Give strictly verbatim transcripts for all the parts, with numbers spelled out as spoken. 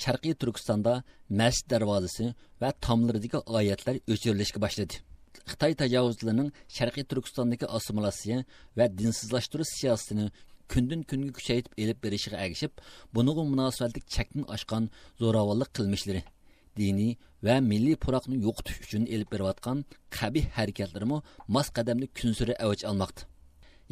شەرقىي تۈركىستاندا مەسچىت دەرۋازىسى ۋە تاملىرىدىكى ئايەتلەر ئۆچۈرۈلۈشكە باشلىدى. خىتاي تاجاۋۇزچىلىرىنىڭ شەرقىي تۈركىستاندىكى ئاسسىمىلياتسىيە ۋە دىنسىزلاشتۇرۇش سىياسىتىنى كۈندىن كۈنگە كۈچەيتىپ ئېلىپ بېرىشىغا ئەگىشىپ، بۇنىڭغا مۇناسىۋەتلىك چەكتىن ئاشقان زوراۋانلىق قىلمىشلىرى، دىنىي ۋە مىللىي پۇراقنى يوقىتىش ئۈچۈن ئېلىپ بېرىۋاتقان قەبىھ ھەرىكەتلىرىمۇ ماس قەدەمدە كۈنسېرى ئەۋج ئالماقتا.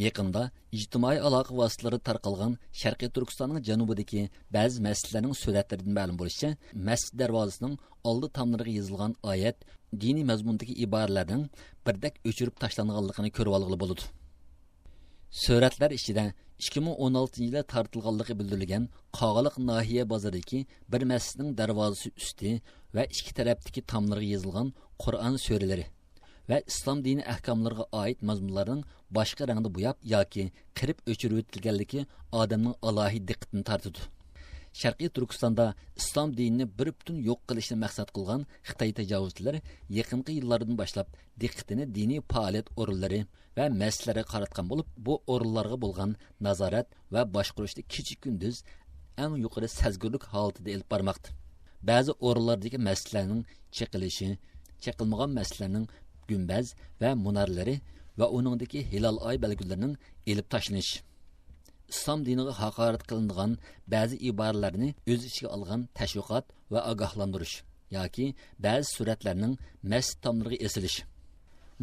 يېقىندا ئىجتىمائىي ئالاقە ۋاسىتىلىرىدا تارقالغان شەرقىي تۈركىستاننىڭ جەنۇبىدىكى بەزى مەسچىتلەرنىڭ سۈرەتلىرىدىن مەلۇم بولۇشىچە، مەسچىت دەرۋازىسىنىڭ ئالدى تاملىرىغا يېزىلغان ئايەت، دىنىي مەزمۇندىكى ئىبارىلەرنىڭ بىردەك ئۆچۈرۈپ تاشلانغانلىقىنى كۆرۈۋالغىلى بولىدۇ. سۈرەتلەر ئىچىدە ئىككى مىڭ ئون ئالتىنچى يىلى تارتىلغانلىقى بىلدۈرۈلگەن قاغىلىق ناھىيە بازىرىدىكى بىر مەسچىتنىڭ دەرۋازىسى ئۈستى ۋە ئىككى تەرەپتىكى تاملىرىغا يېزىلغان قۇرئان سۈرىلىرى ۋە ئىسلام دىنى ئەھكاملىرىغا ئائىت مەزمۇنلارنىڭ باشقا رەڭدە بوياپ ياكى قىرىپ ئۆچۈرۈۋېتىلگەنلىكى ئادەمنىڭ ئالاھىدە دىققىتىنى تارتىدۇ. شەرقىي تۈركىستاندا ئىسلام دىنىنى بىر پۈتۈن يوق قىلىشنى مەقسەت قىلغان خىتاي تاجاۋۇزچىلىرى يېقىنقى يىللاردىن باشلاپ دىققىتىنى دىنىي پائالىيەت ئورۇنلىرى ۋە مەسچىتلەرگە قاراتقان بولۇپ، بۇ ئورۇنلارغا بولغان نازارەت ۋە باشقۇرۇشنى كېچە-كۈندۈز ئەڭ يۇقىرى سەزگۈرلۈك ھالىتىدە ئېلىپ بارماقتا. بەزى ئورۇنلاردىكى مەسچىتلەرنىڭ چېقىلىشى، چېقىلمىغان مەسچىتلەرنىڭ گۈمبەز ۋە مۇنارلىرى ۋە ئۇنىڭدىكى ھىلال ئاي بەلگىلىرىنىڭ ئېلىپ تاشلىنىشى، ئىسلام دىنىغا ھاقارەت قىلىنىدىغان بەزى ئىبارىلەرنى ئۆز ئىچىگە ئالغان تەشۋىقات ۋە ئاگاھلاندۇرۇش ياكى بەزى سۈرەتلەرنىڭ مەسچىت تاملىرىغا ئېسىلىشى،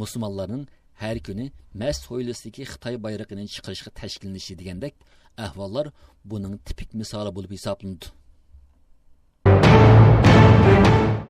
مۇسۇلمانلارنىڭ ھەر كۈنى مەسچىت ھويلىسىدىكى خىتاي بايرىقىنى چىقىرىشقا تەشكىللىنىشى دېگەندەك ئەھۋاللار بۇنىڭ تىپىك مىسالى بولۇپ ھېسابلىنىدۇ.